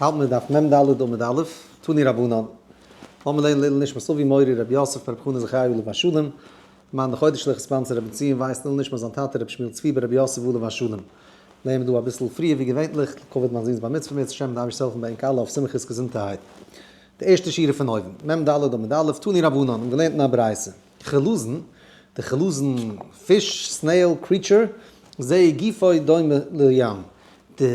האלט מיר דף מ ד עמוד א', תנו רבנן. לאמיר לערנען לעילוי נשמת אבי מורי רבי יוסף ברב חנא זכרי' עליו השלום, למען די חודש'ליכע sponsor רבי בנציון ווייס לעילוי נשמת זיין טאטע רבי שמואל צבי ברבי יוסף עליו השלום. לערנען מיר דא אביסל פריער ווי געווענליך, לכבוד מיין זון'ס בר מצוה אם ירצה השם דארף איך העלפן ביי ענק אלע אויף שמחות געזונטערהייט. די ערשטע שורה פון אויבן, מ ד עמוד א', תנו רבנן, האבן געלערנט אין א ברייתא. חלזון, די חלזון פיש, snail, creature, זה גופו דומה לים. די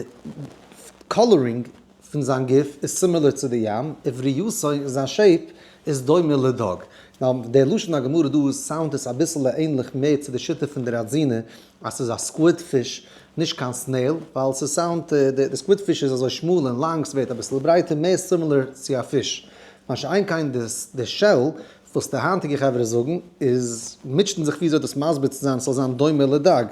coloring פון זיין גוף איז similar צו די ים, ובריותו און זיין shape איז דומה לדג. Now, דער לשון הגמרא דא sound עס אביסעלע ענליך מער צו די שיטה פון די ראדזינער אז ס'איז א squid פיש נישט קיין snail, ווייל ס' sound די squid פיש איז אזוי שמאל און לאנג ס'ווערט אביסל ברייטער מער similar צו א פיש. מה שאין כן די shell וואס די היינטיגע חברה זאגן איז מוטשען זיך וויאזוי דאס מסביר צו זיין ס'זאל זיין דומה לדג,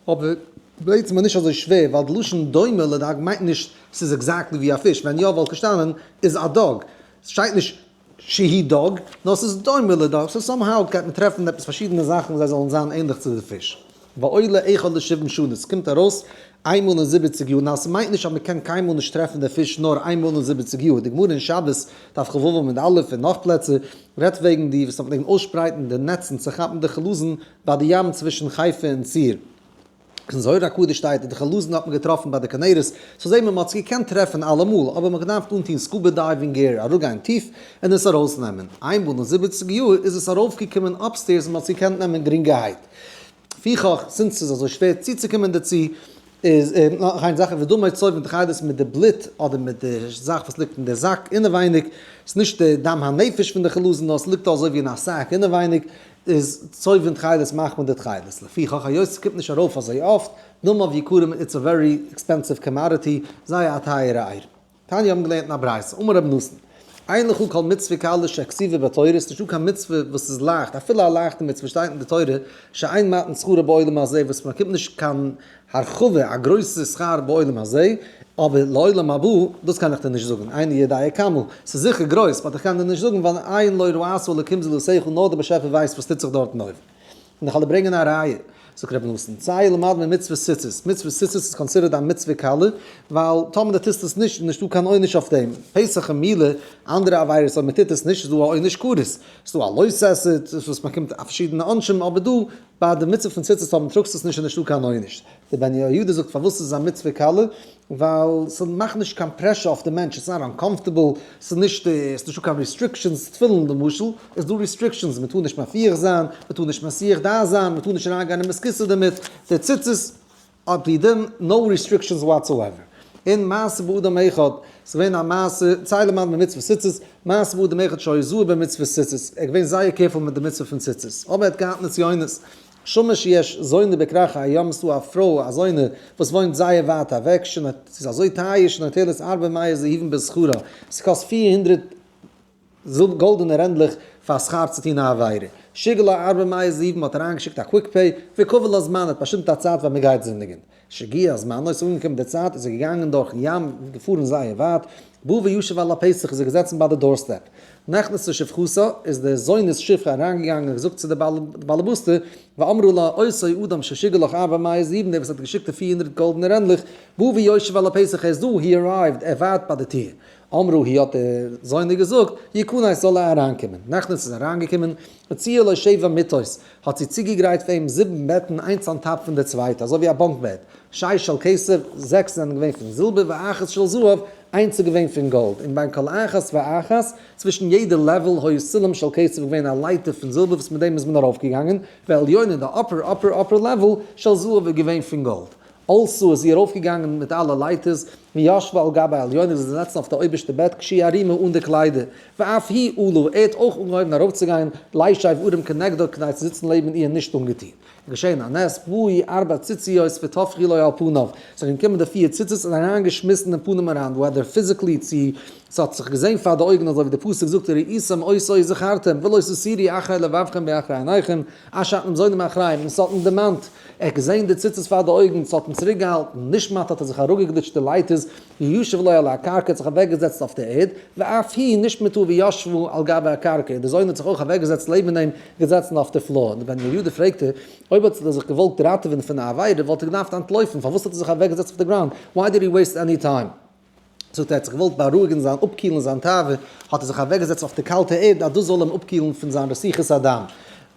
אבער בעצם איז נישט אזוי שווער ווייל די לשון דומה לדג מיינט נישט ס'איז exactly ווי א פיש, ווען יא וואלט געשטאנען איז א דג, ס'שטייט נישט שהיא דג, נאר ס'איז דומה לדג, so somehow גייט מען טרעפן עפעס פארשידענע זאכן וואס זיי זאלן זיין ענליך צו די פיש. ועולה אחד לשבעים שנה, ס'קומט ארויס איינמאל אין 70 יאר, now ס'מיינט נישט אז מ'קען קיינמאל נישט טרעפן די פיש נאר איינמאל אין 70 יאר, די גמרא אין שבת, דף כ ו עמוד א' און נאך פלעצער, רעדט וועגן די וואס פלעגן אויסשפרייטן די נעצן צו כאפן די חלזון ביי די ים צווישן חיפה און צור. אין זוהר הקדוש שטייט אז די חלזון האט מען געטראפן ביי די כנרת, so זעהט מען מ'האט עס געקענט טרעפן אלעמאל, אבער מ'האט געדארפט אנטוהן scuba diving gear, אראפגיין טיף, און עס ארויסנעמען. איינמאל אין 70 יאר איז עס ארויפגעקומען upstairs און מ'האט עס געקענט נעמען גרינגערהייט. לפיכך, since ס'איז אזוי שווער צוצוקומען דערצו, איז נאך איין זאך, ודמו צובעין תכלת מיט די בלוט אדער מיט די זאך וואס ליגט אין די זאק אינעווייניג, ס'איז נישט די דם הנפש פון די חלזון נאר ס'ליגט אזוי ווי אין א sack אינעווייניג, איז צובעין תכלת מאכט מען די תכלת. לפיכך, היות ס'קומט נישט ארויף אזוי אפט, דמיו יקרים it's a very expensive commodity, זייער א טייערע אייטעם. תניא האבן געלערנט אין א ברייתא, אמר רבי נתן, אין לך כל מצוה קלה שכתובה בתורה, ס'איז נישטא קיין מצוה וואס איז לייכט, אפילו א לייכטע מצוה שטייט אין די תורה, שאין מתן שכרה בעולם הזה, וואס מען באקומט נישט קיין הרחבה, א גרויסע שכר בעולם הזה, אבער לעולם הבא, דאס קען איך דיר נישט זאגן, איני יודע כמה, ס'איז זיכער גרויס, but איך קען דיר נישט זאגן, ווייל עין לא ראתה אלקים זולתך, נאר דער באשעפער ווייסט וואס טוט זיך דארטן אויבן. און איך וועל דיר ברענגען א ראיה, זאגט רבי נתן, צא ולמד ממצוות ציצית, מצוות ציצית איז considered א מצוה קלה, ווייל טאמער דו טוסט עס נישט איז נישטא קיין עונש אויף דעם, פסח און מילה, אנדערע עבירות אויב מען טוט עס נישט איז דא א עונש כרת, ס'איז דא א לא תעשה וואס מען באקומט פארשידענע עונשים, אבער דא ביי די מצוה פון ציצית אויב מען טראגסט עס נישט איז נישטא קיין עונש. דער בן יהוידע זאגט פארוואס ס'איז א מצוה קלה, ווייל ס'מאכט נישט קיין pressure אויף די מענטש, it's not uncomfortable, ס'איז נישט, ס'איז נישטא קיין restrictions, תפילין למשל איז דא restrictions, מ'טאר נישט מפיח זיין, מ'טאר נישט מסיח דעת זיין, מ'טאר נישט אריינגיין אין בית הכסא דערמיט, די ציצית על פי דין no restrictions whatsoever. און מעשה באדם אחד, ס'איז געווען א מעשה, צא ולמד ממצוות ציצית, מעשה באדם אחד שהיה זהיר במצוות ציצית, ער איז געווען זייער careful מיט די מצוה פון ציצית, אבער ער האט געהאט נסיונות, שמע שיש זונה בכרך הים ס'דא א פרוי א זונה וואס וואוינט זייער ווייט אוועק שנ ס'איז אזוי טייער שנוטלת ארבע מאות זהובין בשכרה ס'קאסט 400 גאלדענע רענדלעך פאר שכר צו טון א עבירה שיגר לה ארבע מאות זהובין מ'האט אריינגעשיקט א quick pay וקבע לה זמן האט באשטימט א צייט ווען מ'גייט זינדיגען שהגיע הזמן אוי ס'איז אנגעקומען די צייט איז ער געגאנגען דורכן ים געפארן זייער ווייט בא וישב על הפתח איז ער געזעצן ביי די doorstep. נכנסה שפחתה, איז די זונה'ס שפחה אריינגעגאנגען און געזאגט צו די באלעבאסטע, ואמרה לה, אותו אדם ששיגר לך ארבע מאות זהובין, דער וואס האט געשיקט די 400 גאלדענע רענדלעך, בא ויושב על הפתח, ער איז דא, he arrived, ער ווארט ביי די טיר. אמרה היא האט די זונה געזאגט, יכנס זאל ער אריינקומען. נכנס איז אריינגעקומען, הציעה לו שבע מיטות, האט זי צוגעגרייט פאר אים זיבן בעטן איינס on top פון די צווייטע, אזוי ווי א bunk bed, שש של כסף, זעקס זענען געווען פון זילבער, ואחת של זהב, איינס איז געווען פון גאלד, און בין כל אחת ואחת, צווישן יעדע level, היה סולם של כסף געווען א לייטער פון זילבער וואס מיט דעם איז מען ארויפגעגאנגען, והעליונה די upper upper upper level של זהב איז געווען פון גאלד. עלתה איז זי ארויפגעגאנגען מיט אלע לייטערס, וישבה על גבי העליונה איז זי געזעצן אויף די אויבערשטע בעט כשהיא ערומה אן די קליידער, ואף הוא עלה, ער האט אויך אנגעהויבן ארויפצוגיין, לישב ערום כנגדה כדי צו זיצן לעבן איר נישט אנגעטון. איז געשען א נס, באו ארבע ציציות וטפחו לו על פניו, ס'זענען געקומען די פיר ציצית און אריינגעשמיסן אין פנים אריין, whether physically צו ס'האט זיך געזען פאר די אויגן אזוי ווי די פסוק זאגט וראיתם אותו וזכרתם ולא תתורו אחרי לבבכם ואחרי עיניכם אשר אתם זונים אחריהם, און ס'האט אים דערמאנט, ער האט געזען די ציצית פאר די אויגן, ס'האט אים צוריקגעהאלטן, נשמט האט ער זיך אראפגעגליטשט די לייטערס, וישב לו על הקרקע האט זיך אוועקגעזעצט אויף די ערד, ואף היא נשמטה וישבה על גבי הקרקע, די זונה האט זיך אויך אוועקגעזעצט לעבן אים, געזעצן אויף די floor. דער בן יהוידע פרעגט איר, אויב האט ער זיך געוואלט ראטעווען פון א עבירה וואלט ער געדארפט אנטלויפן, פארוואס האט ער זיך אוועקגעזעצט אויף די ground, why did he waste any time? זאגט ער האט זיך געוואלט בארואיגן זיין אפקילן זיין תאווה, האט ער זיך אוועקגעזעצט אויף די קאלטע ערד אז דאס זאל אים אפקילן פון זיין רתיחת הדם.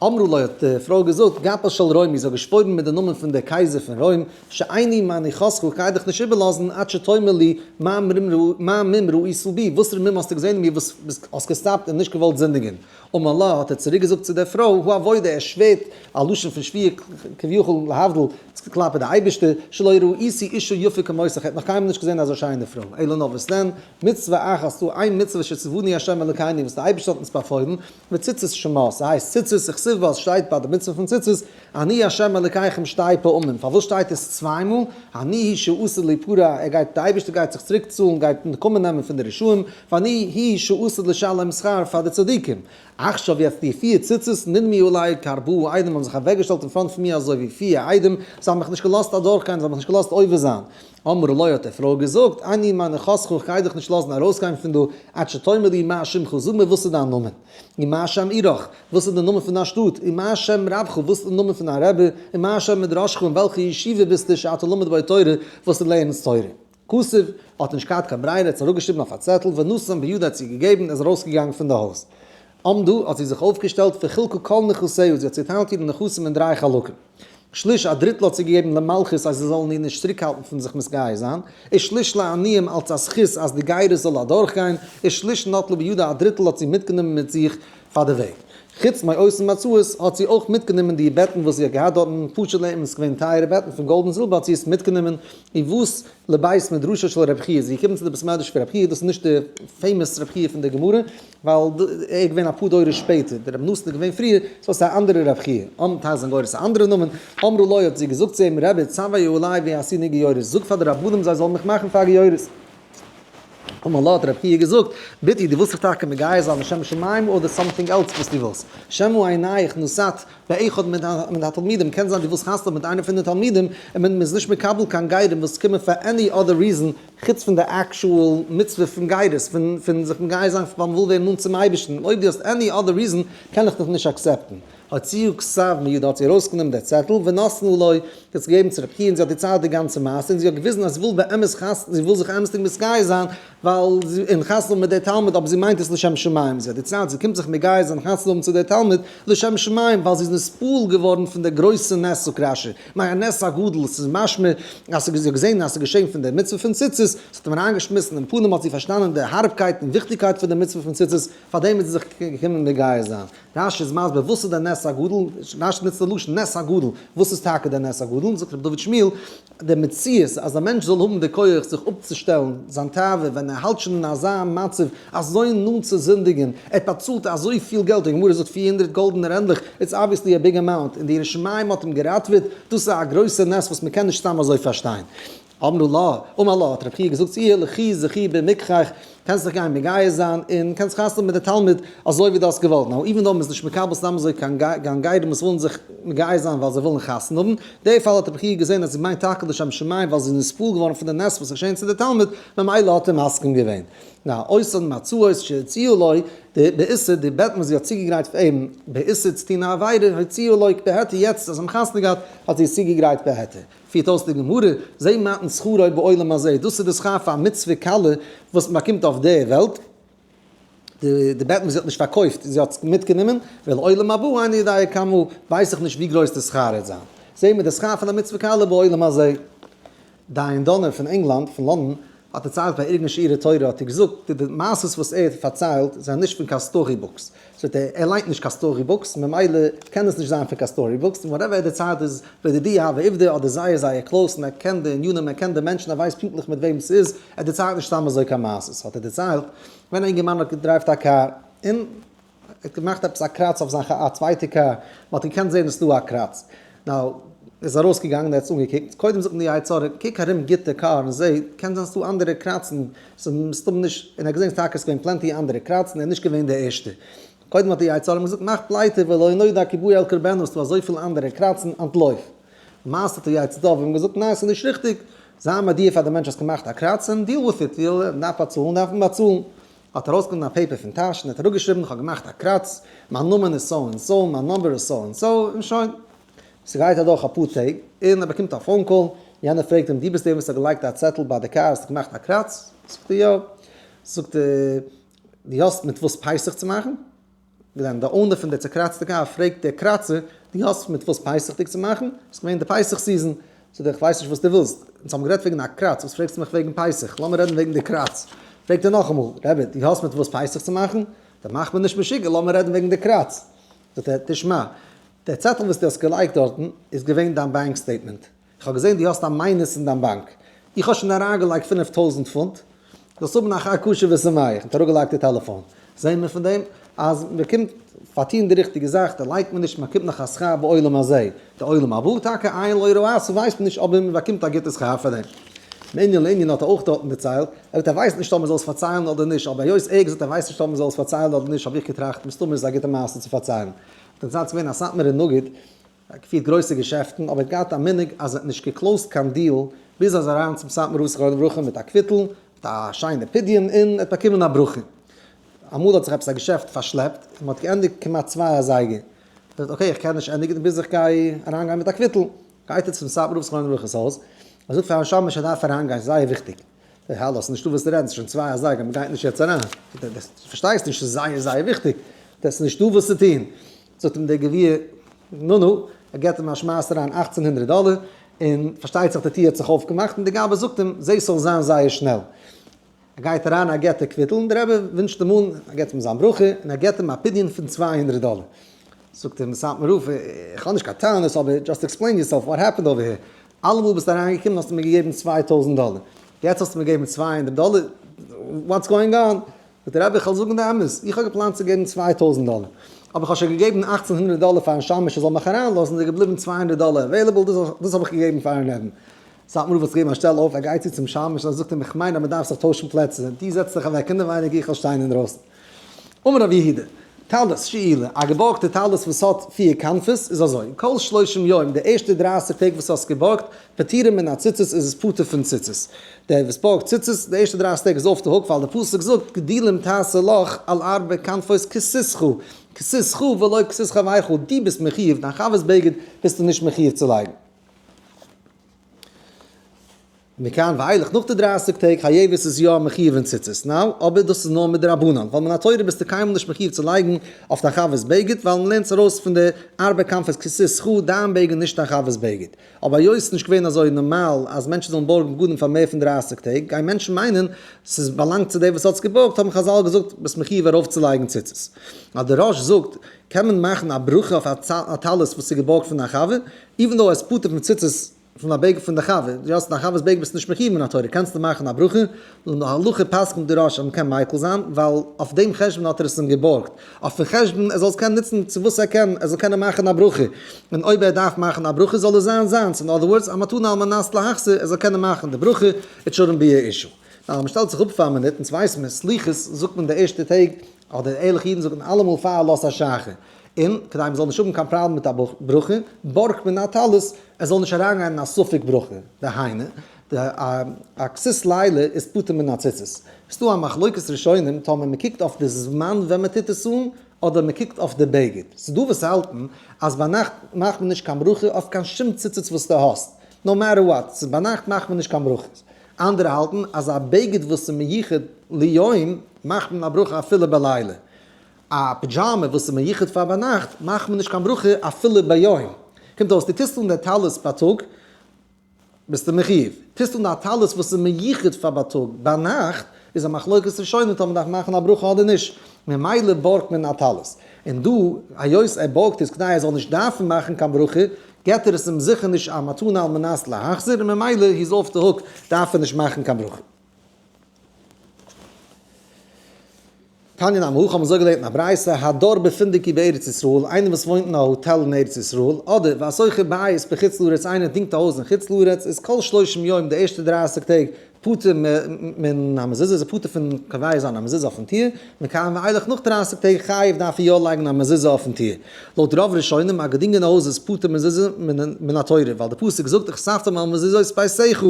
אמרה לו האט די פרוי געזאגט, גפה של רומי, זי האט געשוואוירן מיט די נאמען פון דער קייזער פון רוים, שאיני מניחתך, איך גיי דיך נישט איבערלאזן, עד שתאמר לי, מה מום ראית בי, וואסערע מום האסטו געזען אין מיר וואס האסט געסטאפט און נישט געוואלט זינדיגן? אמר לה, האט ער צוריק געזאגט צו דער פרוי, הוא עבודה, ער שווערט, א לשון פון שבועה כביכול להבדיל, כלפי די אייבערשטער, שלא ראיתי אישה יפה כמותך, ער האט נאך קיינמאל נישט געזען אזא שיינע פרוי, אלא נאר וואס דען, מצוה אחת, ס'דא איין מצוה שצווני ה' אלוקינו וואס דער אייבערשטער האט אונז באפוילן, וציצית שמה, ס'הייסט ציצית, וכתיב בה, ס'שטייט ביי די מצוה פון ציצית, אני ה' אלוקיכם שתי פעמים, פארוואס שטייט עס צוויי מאל, אני הוא שעתיד להפרע, ער גייט, די אייבערשטער גייט זיך צוריק צאלן, גייט נקמה נעמען פון די רשעים, ואני הוא שעתיד לשלם שכר פאר די צדיקים. עכשיו יעצט די פיר ציצית, נדמו עלי כארבעה עדים האבן זיך אוועקגעשטעלט אין front פון מיר אזוי ווי פיר עדים, זיי האבן מיך נישט געלאזט אדורכגיין, זיי האבן מיך נישט געלאזט עובר זיין. אמרה לו האט די פרוי געזאגט, איני מניחתך איך גיי דיך נישט לאזן ארויסגיין פון דא, עד שתאמר לי מה שמך, זאג מיר וואס איז דיין נאמען, ומה שם עירך, וואס איז די נאמען פון דיין שטאט, ומה שם רבך, וואס איז די נאמען פון דיין רבי, ומה שם מדרשך, אין וועלכע ישיבה ביסטו, שאתה לומד בו תורה, וואס דו לערנסט תורה. כתב, האט נישט געהאט קיין ברירה, ער האט עס אראפגעשריבן אויף א צעטל, ונתן בידה האט זי געגעבן, איז ארויסגעגאנגען פון די הויז. עמדה, האט זי זיך אויפגעשטעלט, וחילקה כל נכסיה, זי האט צעטיילט אירע נכסים אין דריי חלקים. שליש, א דריטל האט זי געגעבן למלכות אז זיי זאלן איר נישט צוריקהאלטן פון זיך מתגייר זיין, ושליש לעניים אלס א זכות אז די גירות זאל אדורכגיין, ושליש נטלה בידה, א דריטל האט זי מיטגענומען מיט זיך פאר די וועג. חוץ מאותן מצעות האט זי אויך מיטגענומען די בעטן וואס זי האט געהאט דארטן, פשוט לעבן, עס איז געווען טייערע בעטן פון גאלד און זילבער האט זי עס מיטגענומען, ובאת לבית מדרשו של רב חייא, זי איז געקומען צו די בית מדרש פון רב חייא, דאס איז נישט די famous רב חייא פון די גמרא, ווייל ער איז געווען אפאר דורות שפעטער, דער רבי נתן איז געווען פריער, so עס איז א אנדערע רב חייא, אמ טייל זענען גורס א אנדערע נאמען, אמרה לו האט זי געזאגט צו אים, רבי צוה עלי ויעשני גיורת, זאג פאר די רבנים זיי זאלן מיך מאכן פאר א גיורת. אמר לה האט רב חייא געזאגט, בתי דו ווילסט זיך טאקע מגייר זיין לשם שמים אדער something else וואס דו ווילסט? שמא עיניך נשאת באחד מן התלמידים, קען זיין דו ווילסט חתונה האבן מיט איינער פון די תלמידים, און מען איז נישט מקבל קיין גרים וואס קומען פאר any other reason חוץ פון די actual מצוה פון גירות, פון זיך מגייר זיין ווייל מען וויל ווערן נאנט צום אייבערשטן, אויב דו האסט any other reason קען איך דיך נישט accept ן. הוציאה כתב מידה האט זי ארויסגענומען דער צעטל, ונתנה לו, זי האט עס געגעבן צו רב חייא און זי האט דערציילט די גאנצע מעשה און זי האט געוויזן אז זי וויל באמת חתונה, זי וויל זיך אמת'דיג מתגייר זיין ווייל זי און חתונה האבן מיט דער תלמיד אבער זי מיינט עס לשם שמים, זי האט דערציילט זי קומט זיך מגייר זיין חתונה האבן צו דער תלמיד לשם שמים ווייל זי איז נתפעל געווארן פון דער גרויסע נס זאגט רשי, מהנס הגדול, ס'איז משמע אז זי האט געזען אז ס'איז געשען פון דער מצוה פון ציצית, ס'האט אים אריינגעשמיסן אין פנים האט זי פארשטאנען די הארבקייט און וויכטיגקייט פון דער מצוה פון ציצית, פארדעם איז זי זיך געקומען מגייר זיין. רשי איז מסביר וואס איז דער נס הגדול, רשי נוצט די לשון נס הגדול, וואס איז טאקע דער נס הגדול, זאגט רבי דוד שמואל, דער מציאות אז א מענטש זאל האבן די כח זיך אפצושטעלן זיין תאווה ווען ער האלט שוין אין אזא מצב אזוי נאנט צו זינדיגן, ער האט באצאלט אזוי פיל געלט, די גמרא זאגט 400 גאלדענע רענדלעך, it's obviously a big amount, און די ירא שמים האט אים געראטוועט, דאס איז א גרויסע נס וואס מען קען נישט סתם אזוי פארשטיין. אמרו לה, אמר לה, האט רבי חייא געזאגט צו איר, לכי זכי במקחך, קענסט זיך גיין מגייר זיין, און קענסט חתונה האבן מיט די תלמיד אזוי ווי דו האסט געוואלט. Now, even though מ'איז נישט מקבל סתם אזוי קיין גרים וואס ווילן זיך מגייר זיין ווייל זיי ווילן חתונה האבן, די פאל האט רבי חייא געזען אז זי מיינט טאקע לשם שמים ווייל זי איז נתפעל געווארן פון די נס וואס איז געשען צו די תלמיד, ממילא האט ער מסכים געווען. Now, אותן מצעות שהציעה לו, די באיסור, די בעטן וואס זי האט צוגעגרייט פאר אים באיסור צו טון א עבירה, הציעה לו בהיתר, יעצט אז זיי האבן חתונה געהאט האט זי עס צוגעגרייט בהיתר. פירט אויס די גמרא, זה מתן שכרו בעולם הזה, דאס איז די שכר פאר א מצוה קלה וואס מען באקומט אויף די וועלט, די בעטן וואס זי האט נישט פארקויפט, זי האט עס מיטגענומען, ולעולם הבא איני יודע כמה, ווייס איך נישט ווי גרויס די שכר וועט זיין. זעהן מיר די שכר פון א מצוה קלה בעולם הזה. דיין דאנער פון ענגלאנד, פון לאנדאן, האט דערציילט ביי ארגון שיעורי תורה האט ער געזאגט די מעשות וואס ער האט פארציילט זענען נישט פון קיין story books, זאגט ער ער ליינט נישט קיין story books ממילא קען עס נישט זיין פון קיין story books, און whatever ער דערציילט איז בדידי הוה עובדא אדער זייער זייער close און ער קען די ענינים ער קען די מענטשן ער ווייסט פונקטליך מיט וועם ס'איז, ער דערציילט נישט סתם אזוי קיין מעשות, האט ער דערציילט ווען א אינגערמאן האט געדרייווט א קאר און ער האט געמאכט עפעס א קראץ אויף זיין א צווייטע קאר, מען האט געקענט זען עס איז דא א קראץ, now איז ארויס געגאנגען ער האט עס אנגעקוקט, קודם זאגט אים די יצר הרע קוק ארום גוט די קאר און זע, קען זיין ס'דא אנדערע קראצן, ס'איז מסתמא נישט, און ער האט געזען טאקע ס'איז געווען plenty אנדערע קראצן, ער איז נישט געווען דער ערשטער, קודם האט די יצר הרע אים געזאגט מאך פליטה ולא נודע כי באו אל קרבנה, ס'דא אזויפיל אנדערע קראצן, אנטלויף. למעשה האט די יצר טוב אים געזאגט ניין ס'איז נישט ריכטיג, זיי מודיע פאר די מענטש האסט געמאכט א קראץ און deal with it, מ'דארף באצאלן דארף מען באצאלן. האט ארויסגענומען א paper פון טאש און האט אראפגעשריבן איך האב געמאכט א קראץ, מיין נאמען איז so and so, מיין number איז so and so, און שוין. ס'גייט אדורך אפאר טעג, און ער באקומט א phone call, יענער פרעגט אים דו ביסט דער וואס האט געלייגט א צעטל ביי די קאר האסט געמאכט א קראץ? זאגט ער יא. זאגט ער, דו האסט מיט וואס פסח צו מאכן? ווען די owner פון די צעקראצטע קאר פרעגט דער קראצער, דו האסט מיט וואס פסח'דיג צו מאכן? ס'איז געווען די פסח season. זאגט ער, איך ווייס נישט וואס דו ווילסט, אונז האבן גערעדט וועגן א קראץ, וואס פרעגסטו מיך וועגן פסח? לאמיר רעדן וועגן די קראץ. פרעגט ער נאכאמאל, רבי, דו האסט מיט וואס פסח צו מאכן? דאן מאך מיר נישט משוגע, לאמיר רעדן וועגן די קראץ. זאגט ער, תשמע, דער צעטל וואס דו האסט געלייגט דארטן איז געווען דיין bank statement. איך האב געזען דו האסט א minus אין דיין באנק. איך האב שוין אריינגעלייגט 5000 פונט. זאלסט האבן א חג כשר ושמח. און אראפגעלייגט די טעלעפאן. זעהן מיר פון דעם אז מען קומט פארטון די ריכטיגע זאך, דערלייגט מען נישט, מען באקומט נאך א שכר בעולם הזה. די עולם הבא טאקע עין לא ראתה ווייסט מען נישט אבער מען באקומט א גוטע שכר פאר דעם. מענין לענין האט ער אויך דארטן דערציילט, ער זאגט ער ווייסט נישט אויב מען זאל עס פארציילן אדער נישט, אבער היות ער האט געזאגט ער ווייסט נישט אויב מען זאל עס פארציילן אדער נישט האב איך געטראכט מסתמא איז עס א גוטע מעשה צו פארציילן. אינטערעסאנט ס'איז געווען א סאטמארער נגיד, ער האט געפירט גרויסע געשעפטן, אבער ער האט געהאט א מנהג אז ער האט נישט גע closed קיין deal ביז ער איז אריין צום סאטמאר רב זכרונו לברכה מיט א קוויטל, מיט א שיינע פדיון און ער האט באקומען א ברכה. אמאל האט זיך עפעס א געשעפט פארשלעפט און מען האט געענדיגט כמעט 2 אזייגער. ער זאגט okay איך קען נישט ענדיגן ביז איך גיי אריינגיין מיט א קוויטל. גייט ער צום סאטמאר רב זכרונו לברכה'ס הויז, ער זאגט פארן שמש ער דארף אריינגיין ס'איז זייער וויכטיג. זאגט ער האלא ס'איז נישטא וואס צו רעדן ס'איז שוין 2 אזייגער מ'גייט נישט יעצט אריין. זאגט ער דו פארשטייסט נישט ס'איז זייער זייער וויכטיג, ס'איז נישטא וואס צו טון. זאגט אים דער גביר נו נו, ער געבט אים א שמייס אריין 1800 דאלער, און פארשטייט זיך די טיר האט זיך אויפגעמאכט און די גבאי זאגט אים זע ס'זאל זיין זייער שנעל. ער גייט אריין ער געבט די קוויטל און דער רבי ווינטשט אים אן, ער געבט אים זיין ברכה און ער געבט אים א פדיון פון 200 דאלער. זאגט אים סאטמאר רב, איך האב נישט קיין טענות אבער just explain yourself what happened over here, אלעמאל ביסטו אריינגעקומען האסטו מיר געגעבן 2000 דאלער, יעצט האסטו מיר געגעבן 200 דאלער, what's going on? זאגט דער רבי, איך וועל זאגן די אמת, איך האב געפלאנט צו געבן 2000 דאלער, אבער איך האב שוין געגעבן 1800 דאלער פארן שמש ער זאל מיך אריינלאזן, איז געבליבן 200 דאלער available, דאס האב איך געגעבן פארן רעבן. סאטמאר רב האט זיך געגעבן א שטעל אויף, ער גייט צו צום שמש און ער זאגט אים, איך מיין אז מען דארף זיך טוישן פלעצער, דו זעץ דיך אוועק אינעווייניג, איך וועל שטיין אינדרויסן. אמר רב יהודה, טלית שאולה, א געבארגטע טלית וואס האט פיר כנפות, איז אזוי, כל שלושים יום, די ערשטע 30 טעג וואס האסט געבארגט, פטורה מן הציצית איז עס פטור פון ציצית. דער וואס בארגט ציצית, די ערשטע 30 טעג איז off the hook, ווייל דער פסוק זאגט, גדילים תעשה לך על ארבע כנפות כסותך, כסותך ולא כסות חברך, דו ביסט מחיוב, דיין חבר'ס בגד ביסטו נישט מחיוב צו לייגן. מכאן ואילך נאך די 30 טעג חייבת איז יא מחיוב אין ציצית now, אבער דאס איז נאר מדרבנן, ווייל מן התורה ביסטו קיינמאל נישט מחיוב צו לייגן אויף דיין חבר'ס בגד, ווייל מען לערנט עס ארויס פון די ארבע כנפות כסותך, דיין בגד נישט דיין חבר'ס בגד. אבער היות ס'איז נישט געווען אזוי נארמאל אז מענטשן זאלן בארגן בגדים פאר מער פון 30 טעג, גייען מענטשן מיינען ס'איז באלאנגט צו דער וואס האט עס געבארגט, האבן חזל געזאגט ביסט מחיוב ארויפצולייגן ציצית. אז דער ראש זאגט קען מען מאכן א ברכה אויף א טלית וואס איז געבארגט פון א חבר, even though עס פטור פון ציצית פון א בגד פון די חבר, דו האסט דיין חבר'ס בגד ביסט נישט מחיוב מן התורה, קענסטו מאכן א ברכה, להלכה פסק'נט די ראש אז מ'קען מיקל זיין, ווייל אויף דעם חשבון האט ער עס אים געבארגט, אויפן חשבון ער זאל עס קענען נוצן צו וואס ער קען, ער זאל קענען מאכן א ברכה, און אויב ער דארף מאכן א ברכה זאל עס זיין זיינס, in other words א מתנה על מנת להחזיר, ער זאל קענען מאכן די ברכה, it shouldn't be a issue. נאר מ'שטעלט זיך אפ פאר א מינוט, אונז ווייסן מיר, סליחות זאגט מען די ערשטע טעג, אדער ערליכע אידן זאגן אלעמאל פאר עלות השחר, און כדי מ'זאל נישט האבן קיין פראבלעם מיט א ברכה, בארגט מען א טלית, עס זאל נישט אריינגיין אין א ספק ברכה, דהיינו, די א כסות לילה איז פטור מן הציצית. ס'דא א מחלוקת ראשונים טאמער מ'קוקט אויף די זמן ווען מ'טוט עס אן, אדער מ'קוקט אויף די בגד. ס'דא וואס האלטן אז ביינאכט מאכט מען נישט קיין ברכה אויף קיין שום ציצית וואס דו האסט, no matter what, ס'איז ביינאכט מאכט מען נישט קיין ברכות. אנדערע האלטן אז א בגד וואס איז מיוחד ליום מאכט מען א ברכה אפילו בלילה. א פידזשאמע וואס איז מיוחד פאר ביינאכט מאכט מען נישט קיין ברכה אפילו ביום. קומט אויס דו טוסט אן די טלית בייטאג ביסטו מחיוב. טוסט אן א טלית וואס איז מיוחד פאר בייטאג, ביינאכט איז א מחלוקת ראשונים טאמער מ'דארף מאכן א ברכה אדער נישט. ממילא בארגט מען א טלית. און דא היות ער בארגט עס כדי ער זאל נישט דארפן מאכן קיין ברכה, געט ער עס אים זיכער נישט א מתנה על מנת להחזיר און ממילא he's off the hook דארף ער נישט מאכן קיין ברכה. תניא נמי הכי האבן אזוי געלערנט אין א ברייתא, הדר בפונדקי בארץ ישראל, איינער וואס וואוינט אין א האטעל אין ארץ ישראל, אדער והשוכר בית בחוץ לארץ איינער דינגט א הויז אין חוץ לארץ, איז כל שלושים יום די ערשטע 30 טעג פטור מן המזוזה, איז ער פטור פון קובע זיין א מזוזה אויפן טיר, מכאן ואילך נאך 30 טעג חייב דארף ער יא לייגן א מזוזה אויפן טיר. לויט רוב ראשונים א געדינגענע הויז איז פטור מזוזה מן התורה, ווייל די פסוק זאגט וכתבתם על מזוזות ביתך,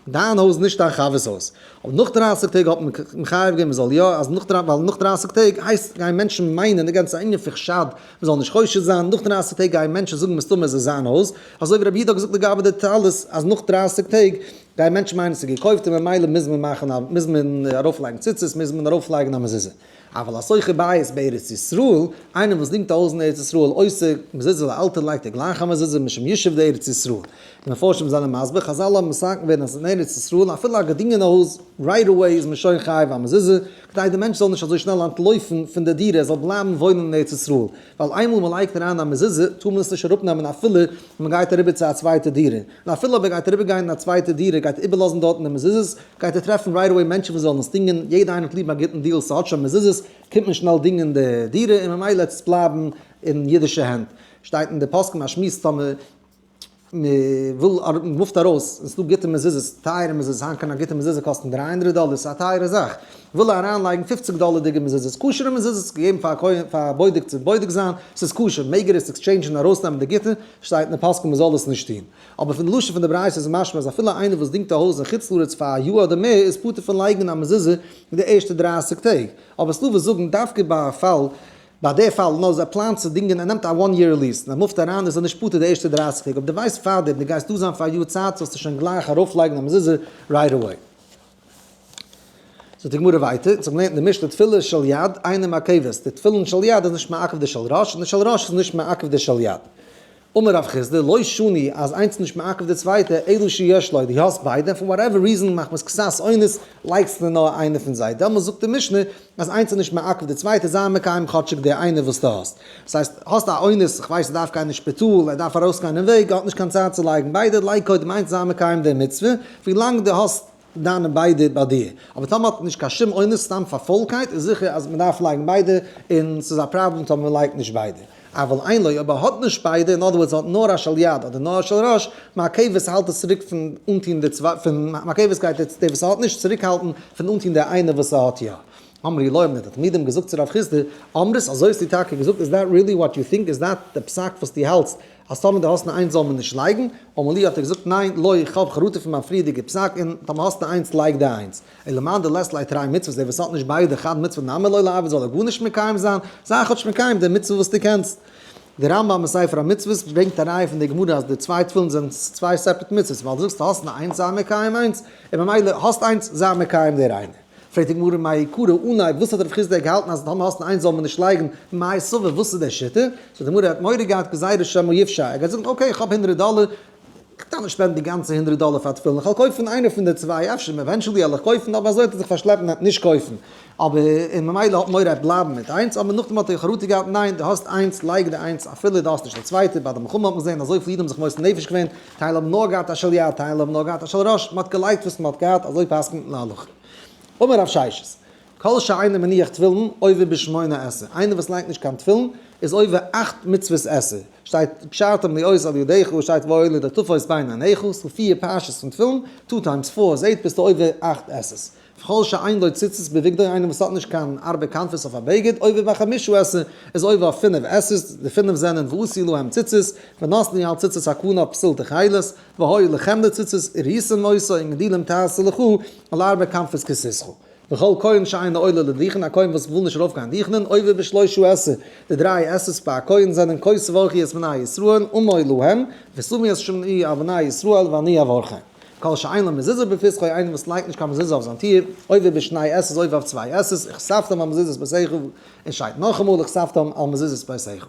דיין הויז נישט דיין חבר'ס הויז. אבער נאך 30 טעג האט מען מחייב געווען מ'זאל יא, אז נאך דריי, ווייל נאך 30 טעג הייסט גייען מענטשן מיינען די גאנצע ענין פון חשד, מ'זאל נישט חושד זיין, נאך 30 טעג גייען מענטשן זאגן מסתמא איז עס זיין הויז, אזוי ווי רבי יהודה האט געזאגט לגבי די טלית אז נאך 30 טעג. גייען מענטשן מיינען ס'איז געקויפט און ממילא מוז מען מאכן א מוז מען ארויפלייגן ציצית, מוז מען ארויפלייגן א מזוזה. אבל השוכר בית בארץ ישראל, איינער וואס דינגט א הויז אין ארץ ישראל עושה מזוזה לאלתר לייגט ער גלייך א מזוזה משום ישוב דארץ ישראל. די מפרשים זענען מסביר, חזל האבן מתקן געווען אז אין ארץ ישראל אפילו א געדינגענע הויז right away איז מען שוין חייב א מזוזה, כדי די מענטש זאל נישט אזוי שנעל אנטלויפן פון די דירה ער זאל בלייבן וואוינען אין ארץ ישראל, ווייל איינמאל מען לייגט אריין א מזוזה טאר מען עס נישט אראפנעמען אפילו מען גייט אריבער צו א צווייטע דירה, און אפילו אויב ער גייט אריבער גיין אין א צווייטע דירה גייט ער איבערלאזן דארטן די מזוזות, גייט ער טרעפן right away מענטשן וואס וועלן עס דינגען, יעדער איינער האט ליב א גוטן deal, ס'האט שוין מזוזות, קומט מען שנעל דינגען די דירה און ממילא וועט עס בלייבן אין אידישע הענט. שטייט אין די פוסקים א שמועס טאמער מ'וויל מ'מופט ארויס און ס'דא גוטע מזוזות, טייערע מזוזות, היינט קען א גוטע מזוזה קאסטן 300 דאלער, ס'איז א טייערע זאך, וויל ער אריינלייגן 50 דאלערדיגע מזוזות, כשר'ע מזוזות, געגעבן פאר א כהן, פאר א בודק צו בודק זיין, ס'איז כשר, מעג ער עס exchange ן און ארויסנעמען די גוטע, שטייט אין די פוסקים מ'זאל עס נישט טון. אבער פון די לשון פון די ברייתא איז משמע אז אפילו איינער וואס דינגט א הויז אין חוץ לארץ פאר א יאר אדער מער איז פטור פון לייגן א מזוזה אין די ערשטע 30 טעג. אבער ס'דא וואס זאגן דווקא ביי א פאל, ביי די פאל נאר אז ער פלאנט צו דינגען ער נעמט א one year lease און ער מופט אריין איז ער נישט פטור די ערשטע 30 טעג אויב דו ווייסט פארדעם דו גייסט דא זיין פאר א יאר צייט זאלסטו שוין גלייך ארויפלייגן א מזוזה right away. זאגט די גמרא ווייטער, אונז האבן געלערנט אין די משנה תפילין של יד אינה מעכבת, די תפילין של יד איז נישט מעכב די של ראש און די של ראש איז נישט מעכב די של יד. אמר רב חסדא, לא שנו אז איינס איז נישט מעכב די צווייטע, אלא שיש לו, דו האסט ביידע, און for whatever reason מחמת קצת אונס לייגסטו נאר איינע פון זיי, דעמאלס זאגט די משנה אז איינס איז נישט מעכב די צווייטע, זיי מקיים כאטשיג די איינע וואס דו האסט. דאס הייסט, האסט א אונס, איך ווייס ער דארף גיין אין שפיטאל, ער דארף ארויסגיין אין וועג, ער האט נישט קיין צייט צו לייגן ביידע, לייג קודם איינס, זיי מקיים די מצוה, ווילאנג דו האסט דיינע ביידע ביי דיר. אבער טאמער האט מען נישט קיין שום אונס, סתם פאר פוילקייט, איז זיכער אז מען דארף לייגן ביידע, און ס'איז א פראבלעם טאמער מען לייגט נישט ביידע. אבל אין לו, אויב ער האט נישט ביידע, in other words ער האט נאר א של יד אדער נאר א של ראש, מעכבת האלט עס צוריק פון אנטוהן די צוויי, פון מעכבת גייט דער וואס האט נישט צוריקהאלטן פון אנטוהן די איינע וואס ער האט יא. אמרו לו, האבן די תלמידים געזאגט צו רב חסדא, אמרת, אזוי האסטו טאקע געזאגט, is that really what you think, איז that די פסק וואס דו האלטסט, אז טאמער דו האסט נאר איינס זאל מען נישט לייגן? אמר להו האט ער געזאגט, ניין, לא, איך האב חרטה פון מיין פריערדיגע פסק, און טאמער האסטו איינס לייג די איינס. אלא מאן דלית ליה תרי מצוות, דער וואס האט נישט ביידע חד מצוה נמי לא ליעביד זאל ער גארנישט מקיים זיין, זיי כאטש מקיים די מצוה וואס דו קענסט. דער רמב ם אין ספר המצוות ברענגט א ראיה פון די גמרא אז די צוויי תפילין זענען צוויי separate מצוות, ווייל דו זאגסט האסט נאר איינס זיי מקיים איינס, און ממילא האסט איינס זיי מקיים דער איינער. פרעגט די גמרא מאי קרא אנהייב וואס האט רב חסדא געהאלטן אז טאמער האסט נאר איינס זאל מען נישט לייגן, מאי סבר וואס איז דער שיטה? זאגט די גמרא ער האט מורא געהאט גזירה שמא יפשע, ער גייט זאגן okay איך האב הונדרעט דאלער, כ'דארף נישט spend ן די גאנצע הונדרעט דאלער פאר תפילין, כ'וועל קויפן איינע פון די צוויי, אפשר eventually וועל איך קויפן, אבער אזוי האט ער זיך פארשלעפט און האט נישט קויפן, אבער און ממילא האט מורא ער וועט בלייבן מיט איינס, אבער נאכדעם האט ער חרטה געהאט, ניין דו האסט איינס לייג די איינס אפילו דו האסט נישט די צווייטע, ביי די מלחמה האט מען געזען אזויפיל אידן האבן זיך מוסר נפש געווען, טייל האבן נאר געהאט א של יד, טייל האבן נאר געהאט א של ראש, מען האט געלייגט וואס מען האט געהאט, אזוי פסק'נט מען להלכה. אמר רב ששת, כל שאינו מניח תפילין עובר בשמונה עשה, איינער וואס לייגט נישט קיין תפילין איז עובר אכט מצוות עשה, שטייט וקשרתם לאות על ידך, שטייט והיו לטוטפות בין עיניך, ס'דא פיר פרשות פון תפילין, two times four איז eight, ביסטו עובר אכט עשה'ס. וכל שאין לו ציצית בבגדו, איינער וואס האט נישט קיין ארבע כנפות אויף א בגד, עובר בחמשה עשה, איז עובר אויף פינף עשה'ס, די פינף זענען ועשו להם ציצית, ונתנו על ציצית הכנף פתיל תכלת, והיו לכם לציצית, וראיתם אותו, וגדילים תעשה לך, על ארבע כנפות כסיתך. וכל כהן שאינו עולה לדוכן, א כהן וואס וויל נישט ארויפגיין דוכנ'ען, עובר בשלושה עשה, די דריי עשה'ס ביי א כהן זענען כה תברכו את בני ישראל, אמור להם, ושמו את שמי על בני ישראל ואני אברכם. כל שאין לו מזוזה בפתחו, איינער וואס לייגט נישט קיין מזוזה אויף זיין טיר, עובר בשני עשה'ס, עובר אויף צוויי עשה'ס, וכתבתם על מזוזות ביתך, און שטייט נאכאמאל וכתבתם על מזוזות ביתך.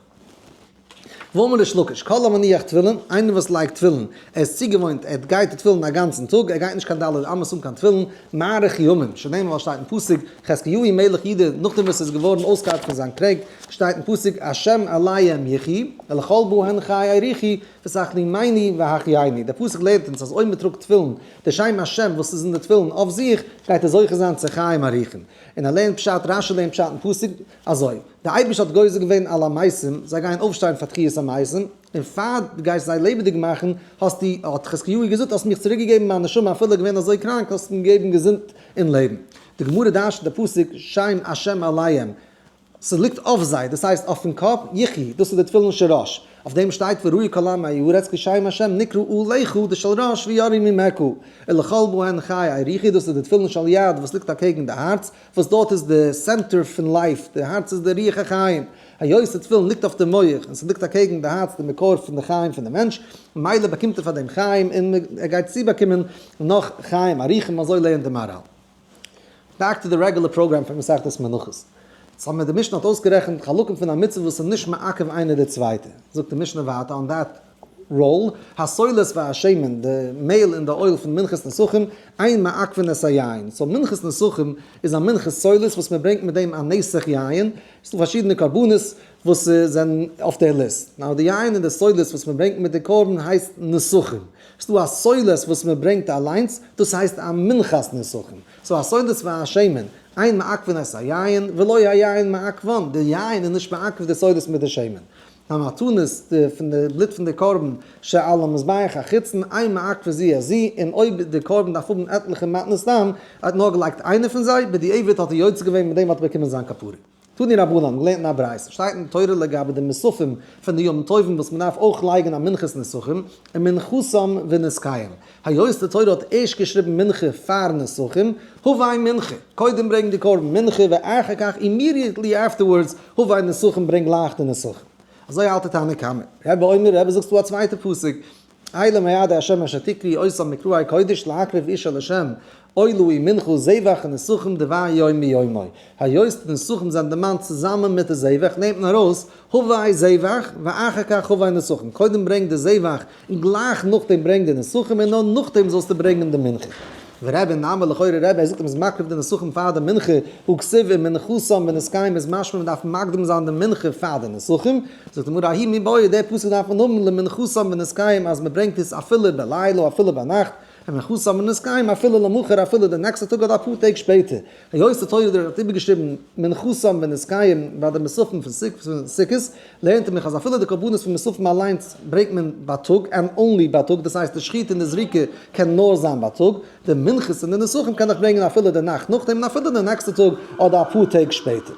ואמר ריש לקיש, כל המניח תפילין, איינער וואס לייגט תפילין, ער איז צוגעוואוינט, ער גייט די תפילין א גאנצן טאג, ער גייט נישט קיין ד' אמות אן קיין תפילין, מאריך ימים, שנאמר ווייל שטייט אין פסוק, חזקיהו מלך יהודה, נאכדעם וואס ער איז געווארן אויסגעהיילט פון זיין קרענק, שטייט אין פסוק, השם עליהם יחי, ולכל באהן חי יאריכו, ותחלימני והחייני. דער פסוק לערנט אונז אז אויב מען טראגט תפילין, די שם השם וואס איז אין די תפילין אויף זיך, גייט ער זוכה זיין צו חיים ארוכים. און ער לערנט פשט, רשי לערנט פשט אין פסוק, אזוי. דער אייבערשטער האט גוזר געווען על המתים, זיי גייען אויפשטיין פאר תחיית המתים, און פאר דו גייסט זיי לעבעדיג מאכן, האסטו, האט חזקיהו געזאגט, האסט מיך צוריק געגעבן מיין נשמה אפילו געווען אזוי קראנק, האסט מיר געגעבן געזונט און לעבן. די גמרא דרש'נט די פסוק שם השם עליהם. ס'ליגט אויף זיי, דאס הייסט אויפן קאפ, יחי, דאס איז די תפילין של ראש, אויף דעם שטייט וראו כל עמי הארץ כי שם השם נקרא עליך די של ראש ויראו ממך, ולכל בהן חי יריחו, דאס איז די תפילין של יד וואס ליגט אקעגן די הארץ, וואס דארט איז די center פון life, די הארץ איז די רוח החיים, היות די תפילין ליגט אויף די מח און ס'ליגט אקעגן די הארץ די מקור פון די חיים פון די מענטש, ממילא באקומט ער פאר דעם חיים און ער גייט צובאקומען נאך חיים ארוכים, אזוי לערנט די מהר"ל. Back to the regular program פון מסכת מנחות. סאו די משנה האט אויסגערעכנט חלקים פון א מצוה וואס איז נישט מעכב איינער די צווייטע. זאגט די משנה ווייטער on that roll, הסולת והשמן, די מעהל און די oil פון מנחת נסכים, אין מעכבין את היין. So מנחת נסכים איז א מנחת סולת וואס מען ברענגט מיט דעם א נסך יין. ס'איז דא פארשידענע קרבנות וואס זענען אויף די list. Now די יין און די סולת וואס מען ברענגט מיט די קרבן הייסט נסכים. ס'דא א סולת וואס מען ברענגט אליינס, דאס הייסט א מנחת נסכים. So הסולת והשמן, אין מעכבין את היין, ולא היין מעכבן, די יין איז נישט מעכב די סולת מיט די שמן. המתנות, די פון די בלוט פון די קרבן שעל המזבח החיצון, אין מעכב זו את זו, און אויב די קרבן דארף האבן עטליכע מתנות דם, ער האט נאר געלייגט איינע פון זיי, בדיעבד האט ער יוצא געווען מיט דעם האט ער באקומען זיין כפרה. תנו רבנן, געלערנט אין א ברייתא, שטייט אין תורה לגבי די מוספים פון די ימים טובים וואס מען דארף אויך לייגן א מנחת נסכים, ומנחתם ונסכיהם. היות די תורה האט ערשט געשריבן מנחה פאר נסכים, הבא מנחה, קודם ברענג די קרבן מנחה ואחר כך immediately afterwards הבא נסכים ברענג גלייך די נסכים. אזוי האלט די תנא קמא. רבי אומר, רבי זאגסטו א צווייטע פסוק, אלה מועדי השם אשר תקראו אותם מקראי קודש להקריב אשה לשם עולה ומנחה זבח ונסכים דבר יום ביומו. היות די נסכים זענען דערמאנט צוזאמען מיט די זבח נעמט מען ארויס הבא זבח ואחר כך הבא נסכים, קודם ברענג די זבח און גלייך נאכדעם ברענג די נסכים און נאר נאכדעם זאלסטו ברענגען די מנחה. ורבי נמי לכאורה רבי ער זאגט אז מ'איז מקריב די נסכים פאר די מנחה, הא כתיב ומנחתם ונסכיהם איז משמע מ'דארף מקדים זיין די מנחה פאר די נסכים, זאגט די גמרא ההוא מיבעיא די פסוק דארף מען האבן למנחתם ונסכיהם אז מ'ברענגט עס אפילו בלילה אפילו ביינאכט, ומנחתם ונסכיהם אפילו למחר אפילו די נעקסטע טאג אדער אפאר טעג שפעטער. היות די תורה האט איבערגעשריבן מנחתם ונסכיהם ביי די מוספים פון סוכות, לערנט ער מיך אז אפילו די קרבנות פון מוספים אליינס ברענגט מען בייטאג, and only בייטאג, דאס הייסט די שחיטה און די זריקה קען נאר זיין בייטאג, די מנחות און די נסכים קען איך ברענגען אפילו די נאכט נאכדעם און אפילו די נעקסטע טאג אדער אפאר טעג שפעטער.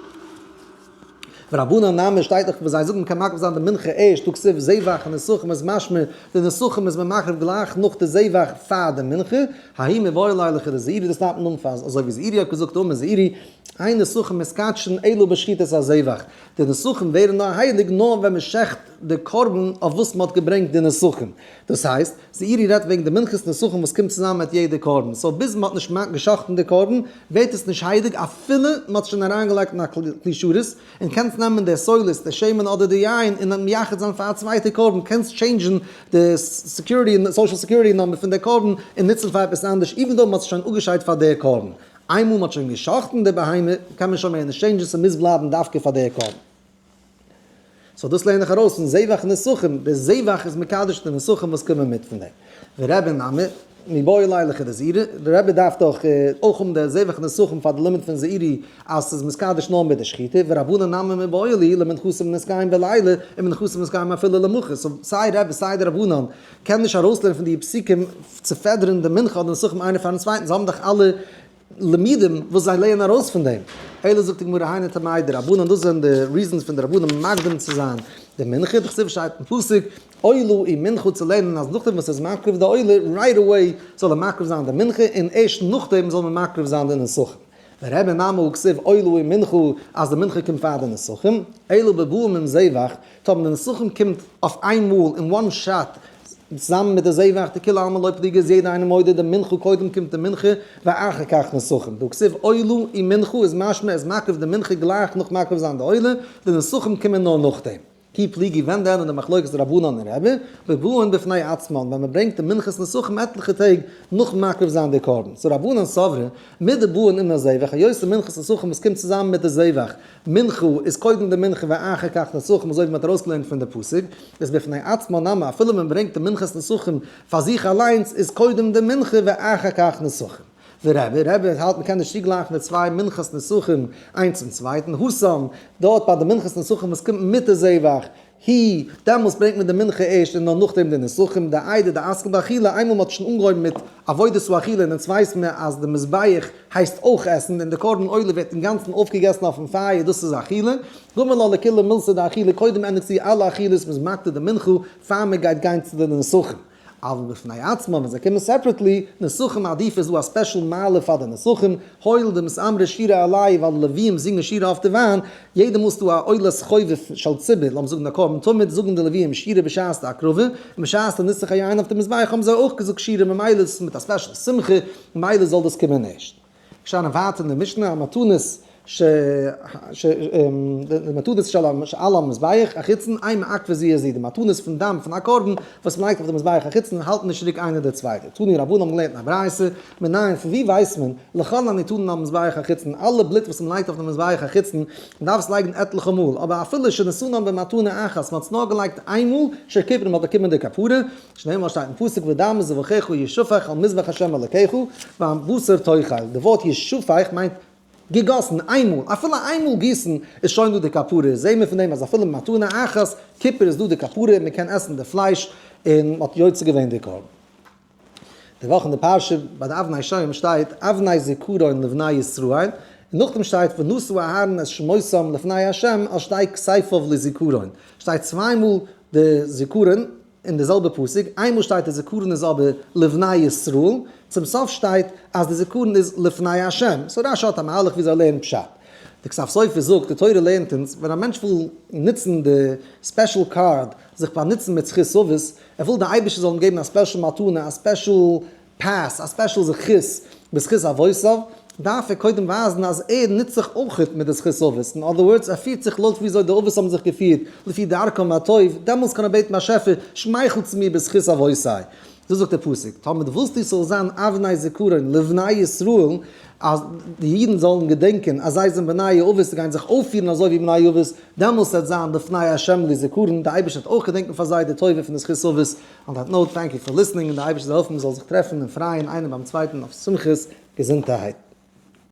ורבנן נמי שטייט דאך וואס זיי זאגן מ'קען מקריב זיין די מנחה ערשט הא כתיב זבח ונסכים איז משמע די נסכים איז מען מקריב גלייך נאך די זבח פאר די מנחה, ההוא מיבעי ליה לכדזעירי דאס נעמט מען אן פאר אזוי ווי זעירי האט געזאגט אמר זעירי אין נסכים מתקדשין אלא בשחיטת הזבח, די נסכים ווערן נאר הייליג נאר ווען מ'שעכט די קרבן אויף וואס מ'האט געברענגט די נסכים, דאס הייסט, זעירי רעדט וועגן די מנחת נסכים וואס קומט צוזאמען מיט יעדע קרבן, so ביז מ'האט נישט גע'שחט'ן די קרבן ווערט עס נישט הייליג אפילו מ'האט עס שוין אריינגעלייגט אין א כלי שרת, און קענסט נעמען די סולת, די שמן אדער די יין און מייחד זיין פאר א צווייטע קרבן, קענסט change ן די security social security number פון די קרבן און נוצן פאר עפעס אנדערש even though מ'האט עס שוין אפגעשיידט פאר די קרבן. איינמאל מ'האט שוין גע'שחט'ן די בהמה קען מען שוין מער נישט change ן, ס'מוז בלייבן דווקא פאר די קרבן. So דאס לערן איך ארויס פון זבח נסכים, די זבח איז מקדש די נסכים וואס קומען מיט פון דעם. ורבי נמי, מיבעי ליה לכדזעירי, די רבי דארף דאך אויך האבן די זבח נסכים פאר די לימוד פון זעירי אז ס'איז מתקדש נאר מיט די שחיטה, ורבנן נמי מיבעי להו למנחתם ונסכיהם בלילה, ומנחתם ונסכיהם אפילו למחר, so סיי רבי סיי די רבנן קען נישט ארויסלערנען פון די פסוקים צו פעדערן די מנחה אדער נסכים איינער פארן צווייטן, זיי האבן דאך אלע לימודים וואס זיי לערנען ארויס פון דעם. אלא זאגט די גמרא היינו טעמא דרבנן, דאס זענען די reasons פון די רבנן מקדים צו זיין די מנחה, דכתיב שטייט אין פסוק עולה ומנחה צו לערנען אז נאכדעם וואס ער איז מקריב די עולה right away זאל ער מקריב זיין די מנחה און ערשט נאכדעם זאל מען מקריב זיין די נסכים. ורבי נמי הא כתיב עולה ומנחה אז די מנחה קומט פאר די נסכים, אלא בבאים עם זבח, טאמער די נסכים קומט אויף איין מאל אין one shot צוזאמען מיט די זבח דכולי עלמא לא פליגי איז יעדער איינער מודה דמנחה קודם קומט די מנחה ואחר כך נסכים דהא כתיב עולה ומנחה איז משמע ער איז מקריב די מנחה גלייך נאך מקריב זיין די עולה, די נסכים קומען נאר נאכדעם. כי פליגי ווען דען אין די מחלוקת רבנן און רבי, בבאין בפני עצמן ווען מען ברענגט די מנחת נסכים עטליכע טעג נאכן מקריב זיין די קרבן. So רבנן סברי, מדבאין עם הזבח, היות די מנחת נסכים וואס קומט צוזאמען מיט די זבח, מנחה איז קודם די מנחה ואחר כך נסכים אזוי ווי מען האט ארויסגעלערנט פון די פסוק, איז בפני עצמה נמי אפילו מען ברענגט די מנחת נסכים פאר זיך אליינס איז קודם די מנחה ואחר כך נסכים. ורבי, רבי האלט מען קען נישט צוגלייכן די צוויי מנחת נסכים איינס צום צווייטן, התם, דארט ביי די מנחת נסכים וואס קומט מיט די זבח. היא, דעמאלס ברענגט מען די מנחה ערשט און נאר נאכדעם די נסכים, דאיידי דאתחיל באכילה, איינמאל מען האט שוין אנגעהויבן מיט עבודת האכילה און אונז ווייסן מיר אז די מזבח הייסט אויך עסן און די קרבן עולה ווערט אינגאנצן אויפגעגעסן אויפן פייער דאס איז אכילה, גמר לה לכולה מילתא דאכילה קודם ענדיגט זי אלע אכילות מ'איז מקטיר די מנחה פאר מען גייט גיין צו די נסכים. אבל בפני עצמם ווען זיי קומען separately, נסכים עדיפי איז דא א special מעלה פאר די נסכים, הואיל דמזמרי שירה עלייהו ווייל די לוויים זינגען שירה אויף די וויין, יעדע מאל ס'דא א עולת חובה של ציבור, לאמיר זאגן א קרבן תמיד, זאגן די לוויים שירה בשעת די הקרבה, און בשעת די ניסוך היין אויף די מזבח האבן זיי אויך געזאגט שירה ממילא איז עס מיט א special שמחה, ממילא זאל דאס קומען ערשט. געשטאנען ווייטער אין די משנה המתנות ש ש די מתנות של שעל המזבח החיצון אין מעכבות זו את זו, די מתנות פון דם פון א קרבן וואס מען לייגט אויף די מזבח החיצון האלטן נישט צוריק איינער די צווייטע. תנו רבנן האבן געלערנט אין א ברייתא, מנין פון ווי ווייסט מען, לכל הניתנין על מזבח החיצון, אלע בלוט וואס מען לייגט אויף די מזבח החיצון, מען דארף עס לייגן עטליכע מאל, אבער אפילו שנתנן במתנה אחת, מען האט עס נאר געלייגט איין מאל, שכיפר מען האט באקומען די כפרה, שנאמר שטייט אין פסוק ודם זבחיך ישפך על מזבח ה' אלקיך, והבשר תאכל, די ווארט ישפך מיינט געגאסן, איינמאל, אפילו איינמאל גיסן איז שוין דא די כפרה, זעהן מיר פון דעם אז אפילו מתנה אחת כיפור איז דא די כפרה און מען קען עסן די פלייש און מען האט יוצא געווען די קרבן. די וואך אין די פרשה ביי די אבני שוהם שטייט אבני זכרון לבני ישראל, און נאכדעם שטייט ונשא אהרן את שמותם לפני ה' על שתי כתפיו לזכרון, שטייט צוויי מאל די זכרון אין די זעלבע פסוק, איינמאל שטייט די זכרון איז אבער לבני ישראל, צום סוף שטייט אז די זכרון איז לפני השם, so רש"י האט א מהלך וויאזוי ער לערנט פשט. די כתב סופר זאגט, די תורה לערנט אונז, ווען א מענטש וויל נוצן די special card זיך באנוצן מיט זכות אבות, ער וויל די אייבערשטער זאל אים געבן א special מתנה, א special pass, א special זכות בזכות אבותיו, דארף ער קודם ווייזן אז ער נוצט זיך אויכעט מיט די זכות אבות, אין other words, ער פירט זיך לויט וויאזוי די אבות האבן זיך געפירט, לפי דרכם הטוב, דעמאלס קען ער בעטן באשעפער, שמייכל צו מיר בזכות אבותי. דאס זאגט דער פסוק, טאמער דו ווילסט ס'זאל זיין אבני זכרון לבני ישראל, אז די אידן זאלן געדענקען אז זיי זענען בני אבות און גייען זיך אויפפירן אזוי ווי בני אבות, דעמאלס וועט זיין לפני ה' לזכרון, די אייבערשטער וועט אויך געדענקען פאר זיי די טובה פון די זכות אבות. On that note, thank you for listening, און די אייבערשטער זאל העלפן מ'זאל זיך טרעפן און פרייען איינער ביים צווייטן אויף שמחות, געזונטערהייט.